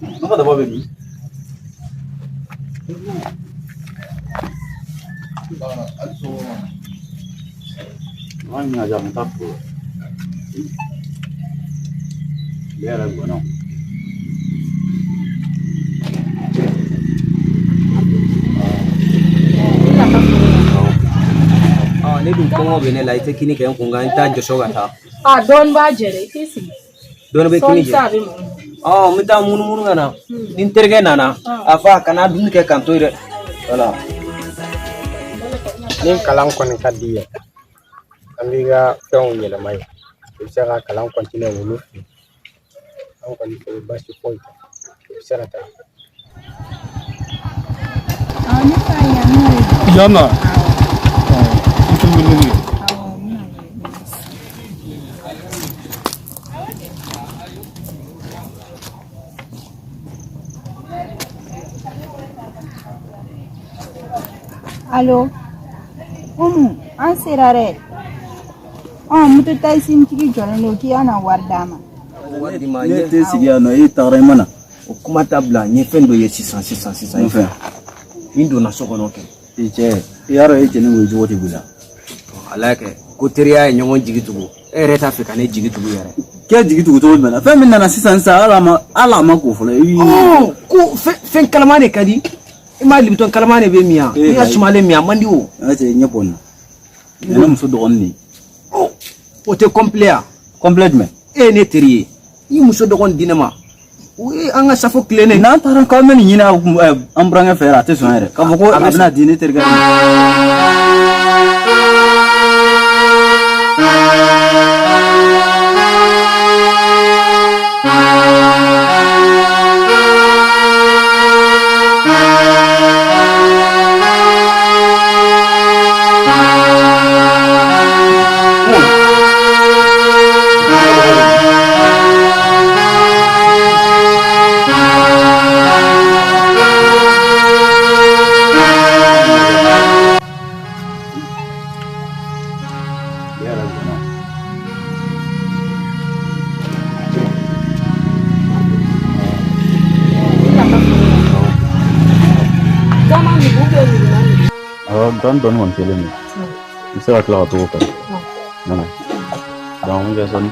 Ne ka daba bɛ min? An ɲina ja n taa foro la. Ne yɛrɛ gɔnɔ. Ne dun kɔngɔ bɛ ne la, i tɛ kini kɛ n kun kan, n t'a jɔsɔ ka taa. A dɔɔni b'a jɛ dɛ, i t'i sigi. Dɔɔni bɛ kini Sɔɔni jɛ. sa a bɛ mɔ. Ɔ, n bɛ taa munumunu ka na. Ni n terikɛ nana, a fɔ a kana dumuni kɛ k'an to yen dɛ. Wala. Ni kalan kɔni ka di ye, an b'i ka fɛnw yɛlɛma yen, i bɛ se ka kalan continuer olu fɛ yen. An kɔni fɛ baasi foyi tɛ, i bɛ se ka taa. Ne fa yan nɔ de. Yan na? I tɛ wele de. Awɔ, n bɛna wele. Alo, Umu, an sera dɛ. Ɔ, moto taxi jɔlen don k'i ka na wari d'a ma. Wari di ma. Ne tɛ sigi yan nɔ, e tagara i ma na. O kuma t'a bila, n ye fɛn dɔ ye sisan sisan sisan. Mun fɛn? N donna so kɔnɔ kɛ. I cɛ, i y'a dɔn e cɛ ni o cogo tɛ b'i la. Ala kɛ ko teriya ye ɲɔgɔn jigi tugu. E yɛrɛ t'a fɛ ka ne jigi tugu yɛrɛ. K'e jigi tugu cogo jumɛn na? Fɛn min nana sisan sisan, hali a ma ko fɔlɔ. I Ɔ, ko fɛn kalaman de ka di. I m'a Lipton kalaman de bɛ min yan. Eh, N'i ka ayi. sumalen min, a man di o. An ka cɛ, ɲɛ bɔ nin na. Nin ye ne muso dɔgɔnin de ye. Ɔ, o tɛ complet ya? Complet jumɛn? E ye ne teri ye. I ye muso dɔgɔnin di ne ma. O ye an ka safo tilennen. N'an taara k'an bɛ nin ɲini an burankɛ fɛ yɛrɛ, a tɛ sɔn yɛrɛ. K'a fɔ ko A a bɛ bɛna di ne terikɛ ma. Ne yɛrɛ gɔnɔ. Gama nugu bɛ nugu na nugu. Awɔ, dɔɔni dɔɔni kɔni selen don. I bɛ se ka tila ka t'o kɛ. Nana. Donc, n bɛ sɔnni.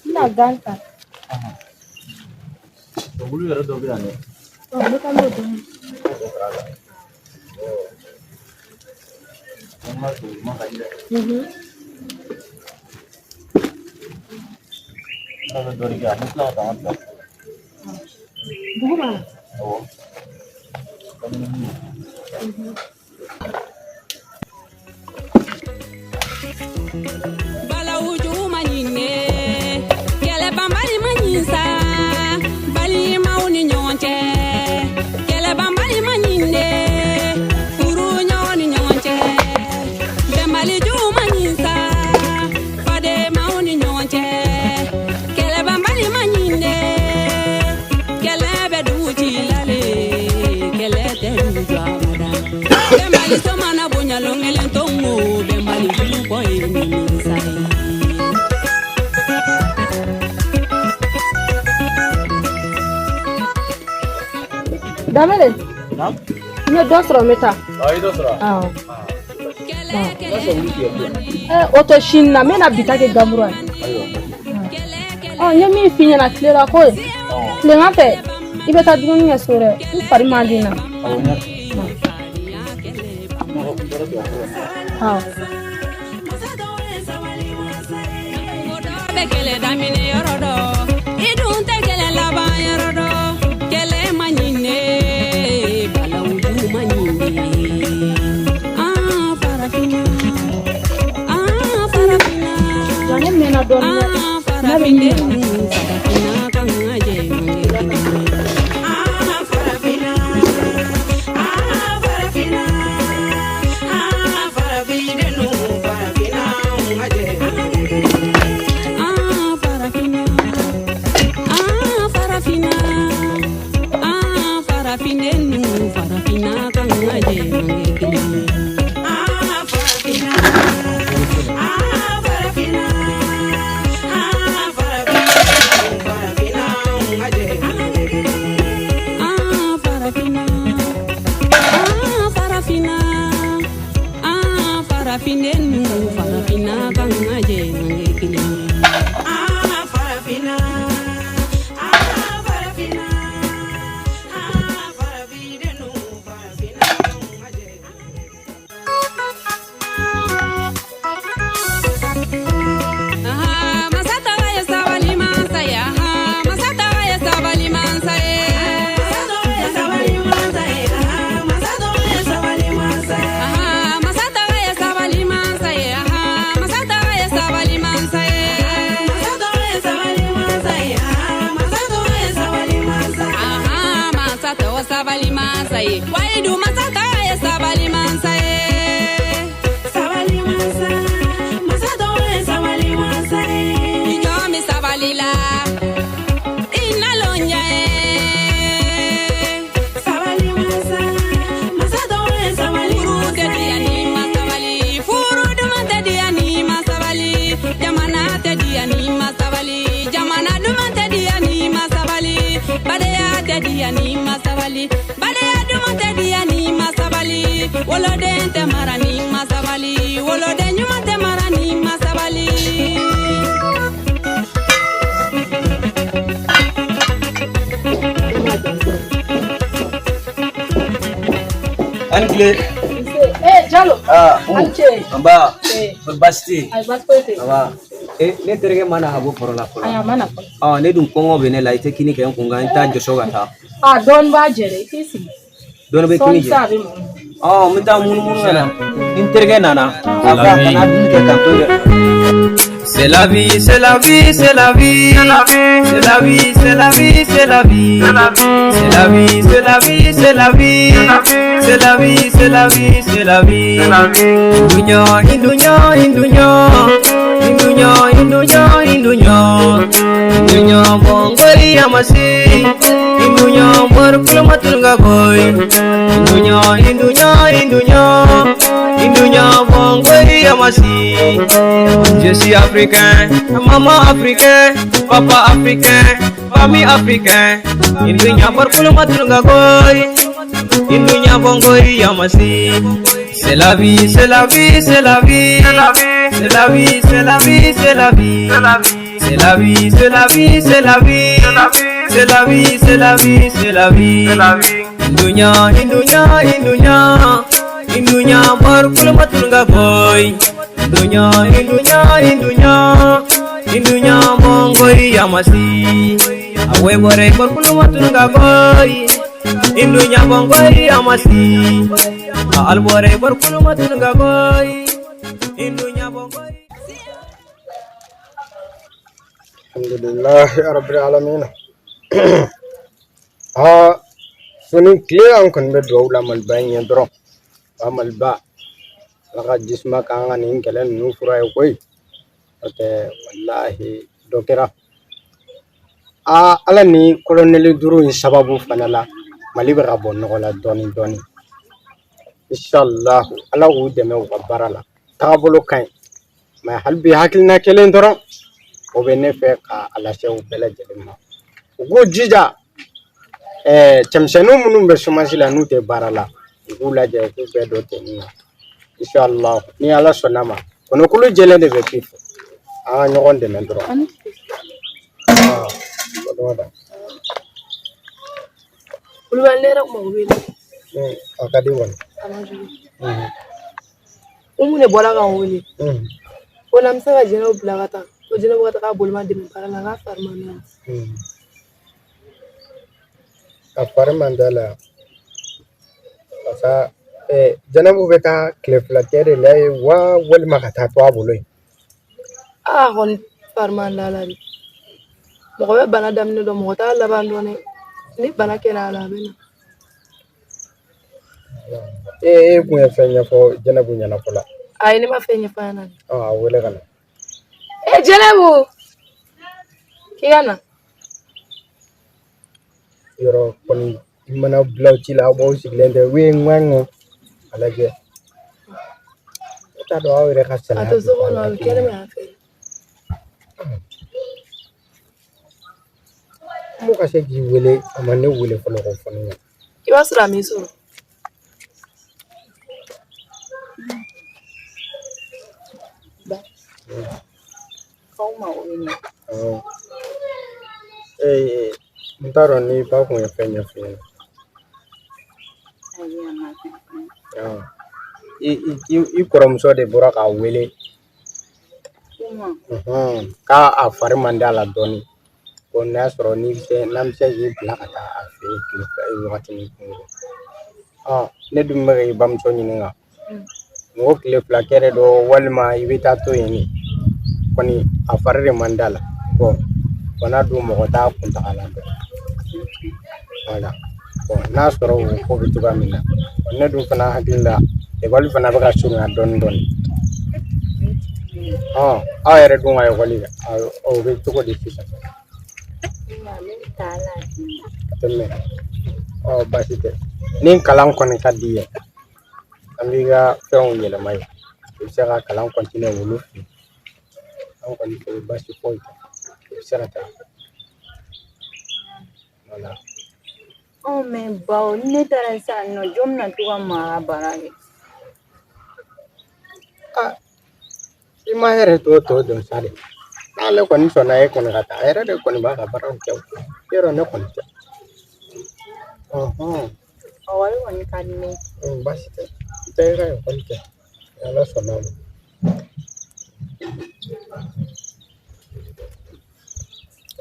N bɛna gan ta. Olu yɛrɛ dɔ bɛ yan dɛ. Ɔ, n bɛ taa n'o dun. An b'a to ɲuman ka di dɛ. N'a bɛ dɔ de kɛ, an bɛ tila ka taa an bila. Dugu ma. Awɔ. Balawu jugu ma ɲinɛ, kɛlɛ banbali ma. Danbele. N ye dɔ sɔrɔ, n bɛ taa. I ye dɔ sɔrɔ? Awɔ. O to sini na, n bɛna bi ta kɛ ganbura ye. Ɔ, n ye min f'i ɲɛna tile la ko ye, tilegan fɛ i bɛ taa dumuni kɛ so dɛ, n fari man di n na. Awɔ. Bɛ kɛlɛ daminɛ yɔrɔ dɔ, i dun tɛ kɛlɛ laban yɔrɔ dɔ. Kɛlɛ ma ɲinɛ, balawu ma ɲinɛ. An farafinna, an farafinna. Ja, ne mɛnna dɔɔnin dɛ. An Ne bɛ farafinna, ɲinɛ. Farafinna kan ka jɛ an kɛ kelen ye. An farafinna, an farafinna, an farafindenw, farafinna ka jɛ. An farafinna, an farafinna, an farafindenw, farafinna kan ka jɛ an kɛ kelen ye. An farafinna, an farafinna, an farafindenw, farafinna ka jɛ. An farafinna, an farafinna, an farafindenw, farafinna kan ka jɛ an kɛ kelen ye. An farafinna, an farafinna, an farafindenw, farafinna ka jɛ. Aha, masatawa ye sabali mansa ye, aha, masatawa ye sabali mansa ye. Sabali mansa ye, masatawa ye sabali mansa ye. Aha, masatawa ye sabali mansa ye, aha, masatawa ye sabali mansa ye. Masatawa ye sabali mansa ye, masatawa ye sabali mansa ye. Aha, masatawa sabali mansa ye, wayidu masatawa ye sabali mansa ye. Sabali mansa, masatawa ye sabali mansa ye. Ni jɔn bɛ sabali la, i nalon diya ye. Sabali mansa, masatawa ye sabali Furu tɛ mansa diya ye. ni ma sabali, furu duman tɛ diya ni ma sabali, jamana tɛ diya ni ma sabali, jamana duman tɛ diya ni ma sabali, badenya tɛ diya ni ma sabali, badenya duman tɛ diya ni ma sabali, woloden tɛ mara ni ma sabali, woloden ɲuman tɛ mara ni ma sabali. Ani tile. Nse. Jalo. Aa, A ni ce. Nba. Eh. Baasi tɛ yen? Ayi, baasi foyi tɛ yen. Nba. Ne terikɛ ma na ka bɔ foro la fɔlɔ? Ayi, a ma na fɔlɔ. Ɔ, ne dun kɔngɔ bɛ ne la, i tɛ kini kɛ n kun kan, n t'a jɔsɔ ka taa. A dɔɔnin b'a jɛ dɛ, i t'i sigi. Dɔɔni bɛ kini Sɔɔni jɛ. sa a bɛ mɔ. Ɔ, n bɛ taa munumunu ka na. Ni n terikɛ nana, a fɔ a kana dumuni kɛ k'an to dɛ. C'est la vie, c'est la vie, c'est la vie. C'est la vie, c'est la vie, c'est la vie. C'est la vie, c'est la vie, c'est la vie. C'est la vie, c'est la vie, c'est la vie. Indunya, indunya, indunya. Indunya, indunya, indunya. Indunya, bongori amasi. Indunya, barkulamatulga goy. Indunya, indunya, indunya. Indunya, bongori amasi. Je suis africain, maman africain, papa africain, famille africain. Indunya barkulamatulga goy. Indunya bongori amasi. C'est la vie, c'est la vie, c'est la vie. C'est la vie, c'est la vie, c'est la vie. C'est la vie, c'est la vie, c'est la vie. C'est la vie, c'est la vie, c'est la vie. Indunya, indunya, indunya. Indunya barkulamatulga goy. Indunya, indunya, indunya. Indunya bongori amasi. Awe bore barkulamatulga goy. Indunya bongori amasi. Albore barkulamatulga goy. Indunya bongori. Alhamdulilahi rabbil alamin. Aa, suni tile an kɔni bɛ dugawu la Maliba in ye dɔrɔn. Ba Maliba, Ala ka jisuma k'an ka nin kɛlɛ ninnu fura ye koyi. N'o tɛ walahi dɔ kɛra. Aa, Ala ni kolonɛli duuru in sababu fana la, Mali bɛ ka bɔ nɔgɔ la dɔɔni dɔɔni. Inshallah, Ala k'u dɛmɛ u ka baara la. Taabolo ka ɲi. Mais hali bi hakilina kelen dɔrɔn, o bɛ ne fɛ k'a lase u bɛɛ lajɛlen ma. U k'u jija. Cɛmisɛnnin minnu bɛ chômage la n'u tɛ baara la, u k'u lajɛ, u k'u bɛɛ don tenue na. Inshallah, ni Ala sɔnna ma, kɔnɔkulu jɛlen de bɛ k'i fɛ. An ka ɲɔgɔn dɛmɛ dɔrɔn. Kulubali, ne yɛrɛ mago bɛ la. A ka di kɔni. A ma jugu. Umu de bɔra ka n wele ko n'an bɛ se ka Jɛnɛbu bila ka taa, ko Jɛnɛbu ka taga bolima dɛmɛ baara la, k'a fari man d'a la. A fari man d'a la parce que Jɛnɛbu bɛ taa tile fila kɛ de la yen wa, walima ka taa to a bolo yen? Aa, kɔni fari man d'a la de. Mɔgɔ bɛ bana daminɛ dɔn, mɔgɔ t'a laban dɔn dɛ. Ni bana kɛra a la, a bɛ na. E kun ye fɛn ɲɛfɔ Jɛnɛbu ɲɛna fɔlɔ? Ayi, ne ma fɛn ɲɛfɔ a ɲɛna. A wele ka na. E Jɛnɛbu, k'i ka na. Yɔrɔ kɔni i mana bila ci la, aw b'aw sigilen tɛ we ŋɔŋɔ a lajɛ. E t'a dɔn aw yɛrɛ ka A sɛnɛ. tɛ so kɔnɔ, a bɛ kɛnɛma yan fɛ. Mun ka se k'i wele, a ma ne wele fɔlɔ k'o fɔ ne ɲɛna. I b'a sɔrɔ a m'i sɔrɔ. K'aw mago bɛ ne. Awɔ. N t'a dɔn ni ba kun ye fɛn ɲɛf'i ɲɛna. Ayi, a ma fɛn fɔ n ye. Awɔ. I kɔrɔmuso de bɔra k'a wele. Umu. K'a a fari man d'a la dɔɔnin. Ko n'a sɔrɔ n'i bɛ se, n'an bɛ se k'i bila ka taa a fɛ yen tile fila wagatinin kunkurun. Ne dun bɛ k'i bamuso ɲininka. N ko tile fila kɛ de don walima i bɛ taa to yen de? Kɔni a fari de man d'a la. Bon, bana dun mɔgɔ t'a kuntagala dɔn. Wala. Bon, n'a sɔrɔ o ko bɛ cogoya min na. Ne dun fana hakili la, ekɔli fana bɛ ka surunya dɔɔnin dɔɔnin. Aw yɛrɛ dun ka ekɔli, o bɛ cogo di sisan? Ne bɛ taa la. A tɛ mɛn. Baasi tɛ. Ni kalan kɔni ka di ye, an b'i ka fɛnw yɛlɛma yen. I bɛ se ka kalan continuer olu fɛ yen. An kɔni fɛ baasi foyi tɛ. I bɛ se ka taa. Wala. Mɛ bawo, ni ne taara sisan nɔ, jɔn bɛna to ka maa ka baara kɛ? I ma yɛrɛ t'o dɔn sa de. N'ale kɔni sɔnna e kɔni ka taa, a yɛrɛ de kɔni b'a ka baaraw kɛ o. Yɔrɔ ne kɔni tɛ. Ɔwɔli kɔni ka di ne ye. Baasi tɛ. I tɛ i ka ekɔli kɛ. Ni Ala sɔnna a ma.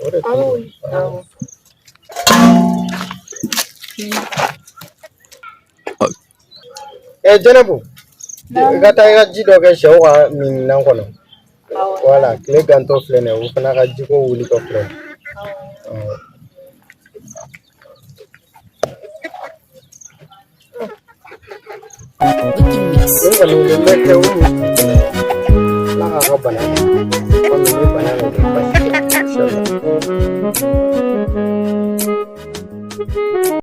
O de tun don. Awɔ. Jɛnɛbu, i ka taa i ka ji dɔ kɛ sɛw ka minɛn kɔnɔ. Wala, tile gantɔ filɛ nin ye, o fana ka jiko wulitɔ filɛ nin ye. Nin kɔni nin bɛ kɛ o Ala k'a ka bana kɔmi ni bana nin tɛ baasi tɛ. Inshallah.